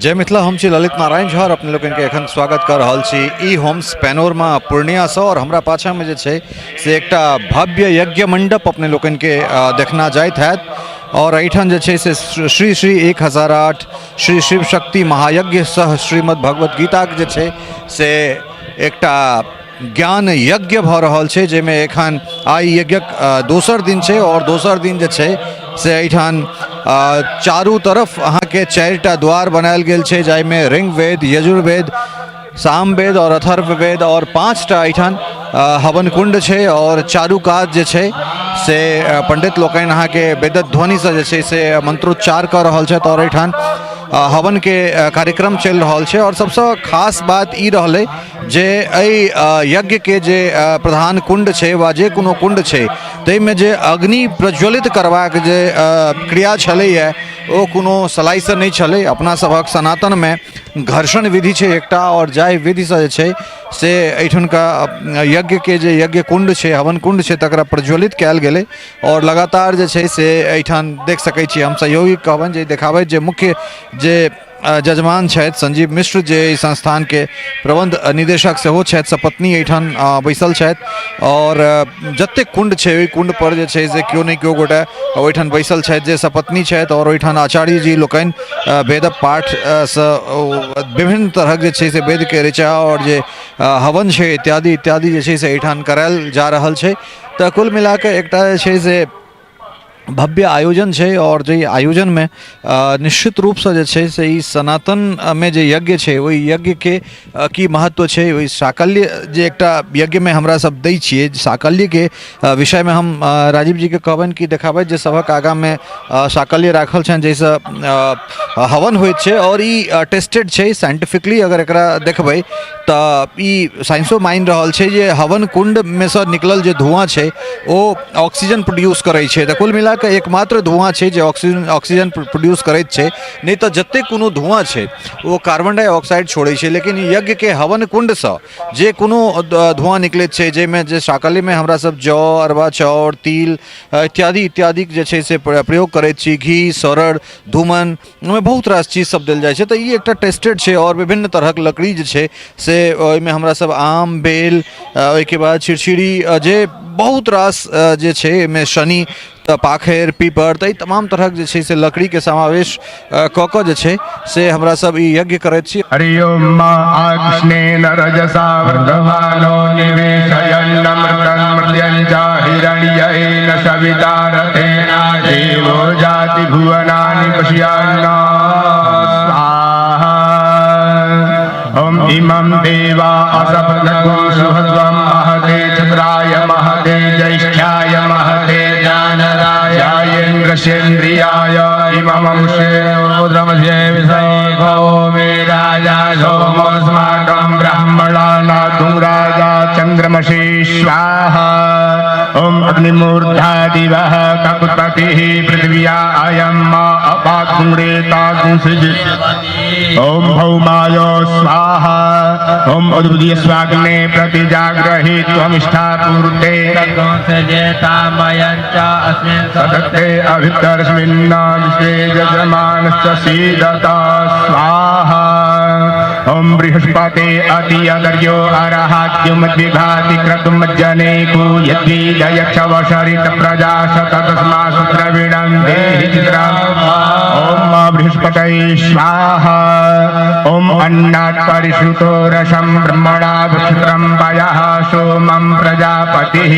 जय मिथिला, हम छी ललित नारायण झा और अपने लोकनिके एखन स्वागत कऽ रहल छी ई होम्स पैनोरमा पूर्णियासँ। और हमरा पाछाँमे जे छै से एकटा भव्य यज्ञ मंडप अपने लोकनिके देखना जाइत हैत। और एहिठाम जे छै से श्री श्री 1008 श्री शिव शक्ति महायज्ञ सह श्रीमद् भगवत गीताके जे छै से एकटा ज्ञान यज्ञ भऽ रहल छै, जाहिमे एखन आइ यज्ञक दोसर दिन छै। आओर दोसर दिन जे छै से एहिठाम चारू तरफ अहाँके 4टा द्वार बनायल गेल छै, जाहिमे ऋग्वेद, यजुर्वेद, सामवेद आओर अथर्ववेद आओर 5टा एहिठाम हवन कुण्ड छै। आओर चारू कात जे छै से पंडित लोकनि अहाँके वेदक ध्वनिसँ जे छै से मंत्रोच्चार कऽ रहल छथि आओर एहिठाम हवनके कार्यक्रम चलि रहल छै। आओर सबसँ खास बात ई रहलै जे एहि यज्ञके जे प्रधान कुण्ड छै वा जे कोनो कुण्ड छै, ताहिमे जे अग्नि प्रज्वलित करबाक जे क्रिया छलैए ओ कोनो सलाइसँ नहि छलै। अपना सभक सनातनमे घर्षण विधि छै एकटा, आओर जाहि विधिसँ जे छै से एहिठुनका यज्ञके जे यज्ञ कुण्ड छै, हवन कुण्ड छै, तकरा प्रज्वलित कयल गेलै। आओर लगातार जे छै से एहिठाम देख सकै छी, हम सहयोगी कहबनि जे देखाबैत जे मुख्य जे जजमान छथि संजीव मिश्र, जे एहि संस्थानके प्रबन्ध निदेशक सेहो छथि, सपत्नी एहिठाम बैसल छथि। आओर जतेक कुण्ड छै ओहि कुण्ड पर जे छै से केओ नहि केओ गोटे ओहिठाम बैसल छथि जे सपत्नी छथि। आओर ओहिठाम आचार्य जी लोकनि वेदक पाठसँ विभिन्न तरहक जे छै से वेदके ऋचा आओर जे हवन छै इत्यादि इत्यादि जे छै से एहिठाम करायल जा रहल छै। तऽ कुल मिलाकऽ एकटा जे छै से भव्य आयोजन छै। आओर जे आयोजनमे निश्चित रूपसँ जे छै से ई सनातनमे जे यज्ञ छै, ओहि यज्ञके की महत्व छै, ओहि साकल्य जे एकटा यज्ञमे हमरा सब दै छियै, साकल्यके विषयमे हम राजीव जीके कहबनि कि देखाबथि जे सभक आगाँमे साकल्य राखल छनि, जाहिसँ हवन होइत छै। आओर ई टेस्टेड छै साइंटिफिकली, अगर एकरा देखबै तऽ ई साइंसो मानि रहल छै जे हवन कुण्डमे सँ निकलल जे धुआँ छै ओ ऑक्सीजन प्रोड्यूस करै छै। तऽ कुल मिला कऽ एकमात्र धुआँ छै जे ऑक्सीजन ऑक्सीजन प्रोड्यूस करैत छै, नहि तऽ जतेक कोनो धुआँ छै ओ कार्बन डाइऑक्साइड छोड़ै छै। लेकिन यज्ञके हवन कुण्डसँ जे कोनो धुआँ निकलैत छै, जाहिमे जे साकल्यमे हमरा सब जौ, अरबा चाउर, तिल इत्यादि इत्यादिके जे छै से प्रयोग करैत छी, घी, सरड़, धूमन, ओहिमे बहुत रास चीज सब देल जाइ छै। तऽ ई एकटा टेस्टेड छै। आओर विभिन्न तरहक लकड़ी जे छै से ओहिमे हमरा सब आम, बेल, ओहिके बाद चिड़चिड़ी, जे बहुत रास जे छै एहिमे शनि तऽ पाखरि, पीपर, तऽ ई तमाम तरहक जे छै से लकड़ीके समावेश कऽ कऽ जे छै से हमरा सब ई यज्ञ करैत छी। हरि ओम मा आकृष्णेन रजसा वर्धमानो निवेशयन्नमृतन्मृत्यञ्च हिरण्येन सविता रथेन देवो जाति भुवनानि पश्यन्न स्वाहा। ॐ इमं देवा असपदगुं सुहृद्वं महते छत्राय महते ज्येष्ठ्याय महते ज्ञानरायायेन्द्रसेन्द्रियाय इममंशे विषयो मे राजा सोमोऽस्माकं ब्राह्मणानाथुं राजा चन्द्रमसि स्वाहा। ॐ अग्निमूर्धा दिवः ककुत्पतिः पृथिव्या अयं मा अपागुणेतागुंसिज। ॐ भौमाय स्वाहा। ॐ उद्बुद्धि स्वाग्ने प्रतिजाग्रहि त्वमिष्ठापूर्ते सदत्ते अभितर्स्मिन्न विश्वे यजमानश्च सीदत स्वाहा। ॐ बृहस्पते अति अदर्यो अरहाद्युमद्विभाति क्रतुमज्जनेकु यद्विजयक्षवशरित प्रजा शततस्मासु द्रविणं देहि चित्रम्। ॐ बृहस्पतये स्वाहा। ॐ अन्नात् परिश्रुतो रसं ब्रह्मणा विक्षित्रं पयः सोमं प्रजापतिः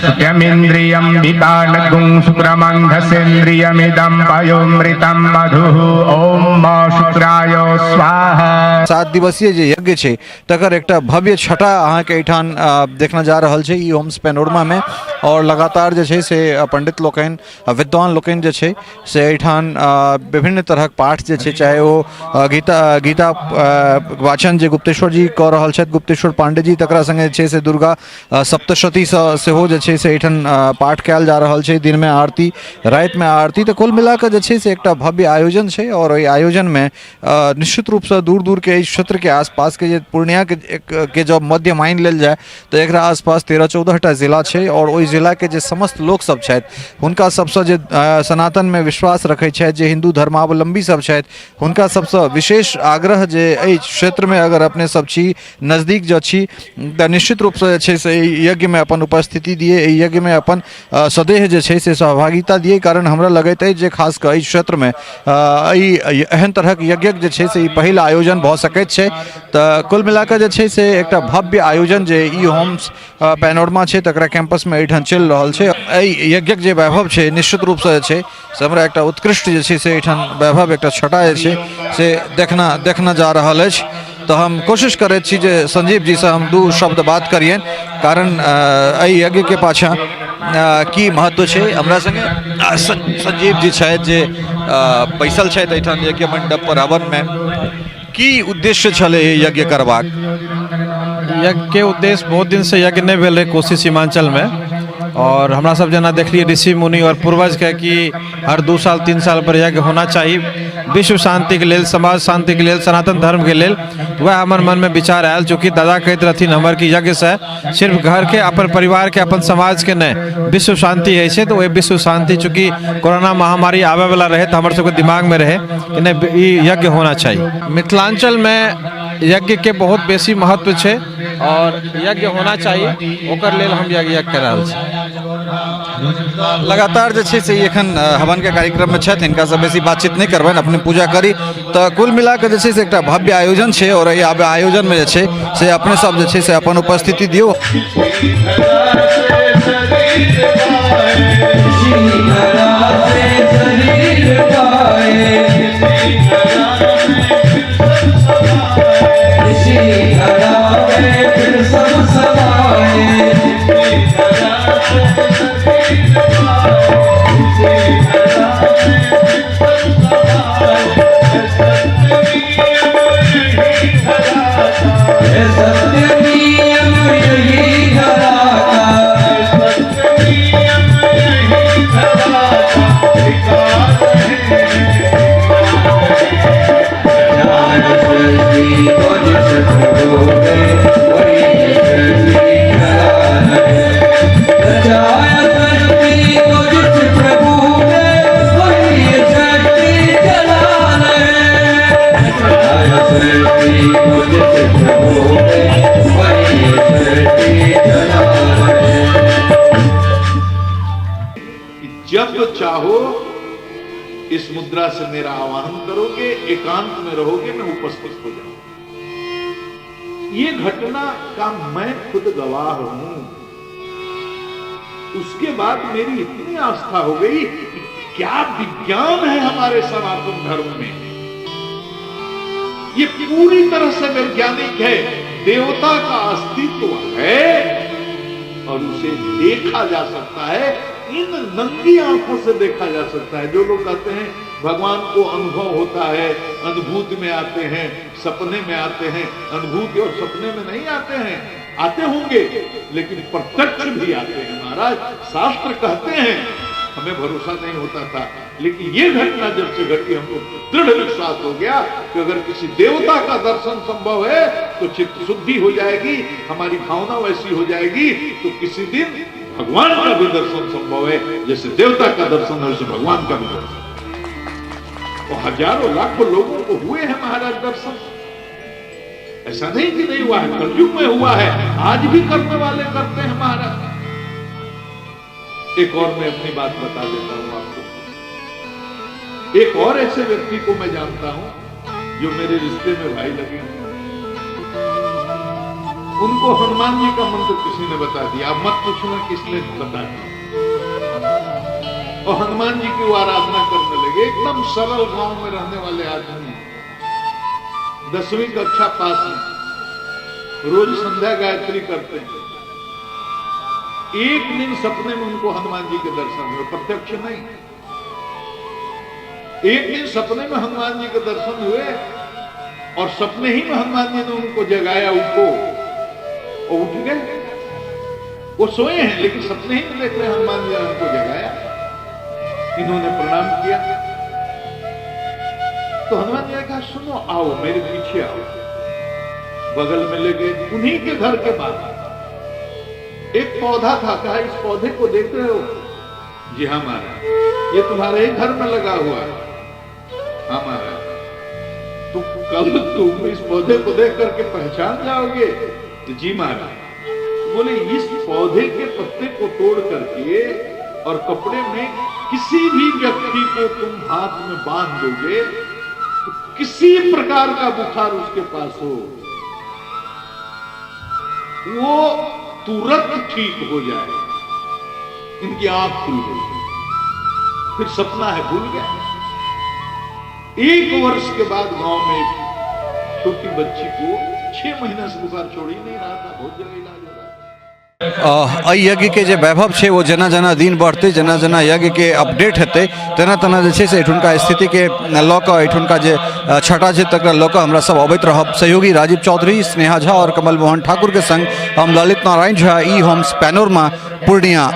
सत्यमिन्द्रियं विपानगुं शुक्रमन्धसेन्द्रियमिदं पयोमृतं मधुः। ॐ मा शुक्राय स्वाहा। 7 दिवसीय जे यज्ञ छै तकर एकटा भव्य छटा अहाँके एहिठाम देखना जा रहल छै ई होम्स पेनोरमामे। आओर लगातार जे छै से पंडित लोकनि, विद्वान लोकनि जे छै से एहिठाम विभिन्न तरहक पाठ जे छै, चाहे ओ गीता गीता वाचन जे गुप्तेश्वर जी कऽ रहल छथि, गुप्तेश्वर पाण्डे जी, तकरा सङ्गे जे छै से दुर्गा सप्तशतीसँ सेहो जे छै से एहिठाम पाठ कयल जा रहल छै। दिनमे आरती, रातिमे आरती। तऽ कुल मिलाकऽ जे छै से एकटा भव्य आयोजन छै। आओर ओहि आयोजनमे निश्चित रूपसँ दूर दूरके एहि क्षेत्रके आसपास आसपासके जे पूर्णियाके के जब मध्य मानि लेल जाय तऽ एकरा आसपास 13-14 टा जिला छै आओर ओहि जिलाके जे समस्त लोकसभ छथि हुनका सभसँ जे सनातनमे विश्वास रखै छथि, जे हिन्दू धर्मावलम्बी सब छथि, हुनका सभसँ विशेष आग्रह जे एहि क्षेत्रमे अगर अपने सब छी, नजदीक जँ छी, तऽ निश्चित रूपसँ जे छै से एहि यज्ञमे अपन उपस्थिति दियै, एहि यज्ञमे अपन सदेह जे छै से सहभागिता दियै। कारण हमरा लगैत अछि जे खास कऽ एहि क्षेत्रमे एहि एहन तरहक यज्ञक जे छै से ई पहिल आयोजन भऽ सकैत छै। तऽ कुल मिलाकऽ जे छै से एकटा भव्य आयोजन जे ई होम्स पैनोरमा छै तकरा कैंपसमे एहिठाम चलि रहल छै। एहि यज्ञक जे वैभव छै निश्चित रूपसँ जे छै से हमरा एकटा उत्कृष्ट जे छै से एहिठाम वैभव एकटा छटा जे छै से देखना देखना जा रहल अछि। तऽ हम कोशिश करैत छी जे संजीव जीसँ हम दू शब्द बात करियनि, कारण एहि यज्ञके पाछाँ की महत्व छै। हमरा सङ्गे संजीव जी छथि जे बैसल छथि एहिठाम यज्ञ मण्डप पर हवनमे। की उद्देश्य छलै एहि यज्ञ करबाक? यज्ञके उद्देश्य बहुत दिनसँ यज्ञ नहि भेल रहै कोशी सीमांचलमे, आओर हमरा सब जेना देखलियै ऋषि मुनि आओर पूर्वजके कि हर 2 साल 3 साल पर यज्ञ होना चाही विश्व शान्तिके लेल, समाज शान्तिके लेल, सनातन धर्मके लेल। वएह हमर मनमे विचार आयल, चूँकि दादा कहैत रहथिन हमर कि यज्ञसँ सिर्फ घरके, अपन परिवारके, अपन समाजके नहि, विश्व शान्ति होइ छै। तऽ ओहि विश्व शान्ति, चूँकि कोरोना महामारी आबैवला रहै, तऽ हमर सबके दिमागमे रहै कि नहि, ई यज्ञ होना चाही। मिथिलाञ्चलमे यज्ञके बहुत बेसी महत्व छै आओर यज्ञ होना चाही, ओकर लेल हम यज्ञ कऽ रहल छी। लगातार जे छै से एखन हवनके कार्यक्रममे छथि, हिनकासँ बेसी बातचीत नहि करबनि, अपने पूजा करी। तऽ कुल मिलाकऽ जे छै से एकटा भव्य आयोजन छै आओर एहि आयोजनमे जे छै से अपने सब जे छै से अपन उपस्थिति दियौ। जब चाहो इस मुद्रा से मेरा आवाहन करोगे, एकांत में रहोगे, मैं उपस्थित हो जाऊंगा। ये घटना का मैं खुद गवाह हूं। उसके बाद मेरी इतनी आस्था हो गई कि क्या विज्ञान है हमारे सनातन धर्म में, ये पूरी तरह से वैज्ञानिक है। देवता का अस्तित्व है और उसे देखा जा सकता है, इन नंगी आंखों से देखा जा सकता है। जो लोग कहते हैं भगवान को अनुभव होता है, अनुभूति में आते हैं, सपने में आते हैं, अनुभूति और सपने में नहीं आते हैं, आते होंगे लेकिन प्रत्यक्ष भी आते हैं महाराज। शास्त्र कहते हैं, हमें भरोसा नहीं होता था, लेकिन ये घटना जब से घटी हमको दृढ़ विश्वास हो गया कि अगर किसी देवता का दर्शन संभव है तो चित्त शुद्धि हो जाएगी, हमारी भावना वैसी हो जाएगी, तो किसी दिन भगवान का भी दर्शन संभव है। जैसे देवता का दर्शन है वैसे भगवान का भी दर्शन। तो हजारों लाखों लोगों को हुए हैं महाराज दर्शन, ऐसा नहीं कि नहीं हुआ है, कलयुग में हुआ है, आज भी करने वाले करते हैं महाराज। एक और मैं अपनी बात बता देता हूं आपको। एक और ऐसे व्यक्ति को मैं जानता हूं जो मेरे रिश्ते में भाई लगे हैं। उनको हनुमान जी का मंत्र किसी ने बता दिया, अब मत पूछना किसने बता दिया, और हनुमान जी की वो आराधना करने लगे। एकदम सरल गांव में रहने वाले आदमी हैं, 10वीं कक्षा पास है, रोज संध्या गायत्री करते हैं। एक दिन सपने में उनको हनुमान जी के दर्शन हुए, प्रत्यक्ष नहीं, एक दिन सपने में हनुमान जी के दर्शन हुए और सपने ही में हनुमान जी ने उनको जगाया, उठो, और उठ गए। वो सोए हैं लेकिन सपने ही में देख रहे हैं हनुमान जी ने उनको जगाया। इन्होंने प्रणाम किया तो हनुमान जी ने कहा सुनो, आओ मेरे पीछे आओ। बगल में ले गए, उन्हीं के घर के बाहर एक पौधा था। कहा इस पौधे को देख रहे हो? जी हाँ महाराज। ये तुम्हारे ही घर में लगा हुआ है। हाँ महाराज। तो कल तुम इस पौधे को देख करके पहचान जाओगे? तो जी महाराज। बोले इस पौधे के पत्ते को तोड़ करके और कपड़े में किसी भी व्यक्ति को तुम हाथ में बांध दोगे तो किसी प्रकार का बुखार उसके पास हो, वो तुरंत ठीक हो जाए। इनकी आंख खुल गई। फिर सपना है, भूल गए। 1 वर्ष के बाद गांव में एक छोटी बच्ची को 6 महीना से बुखार छोड़ ही नहीं रहा था, बहुत जगह इलाज हो रहा था। एहि यज्ञके जे वैभव छै ओ जेना जेना दिन बढ़तै, जेना जेना यज्ञके अपडेट हेतै, तेना तेना जे छै से एहिठुनका स्थितिके लऽ कऽ, एहिठुनका जे छटा छै तकरा लऽ कऽ हमरा सब अबैत रहब। सहयोगी राजीव चौधरी, स्नेहा झा और कमल मोहन ठाकुर के संग हम ललित नारायण झा, ई होम्स पैनोरमा, पूर्णिया।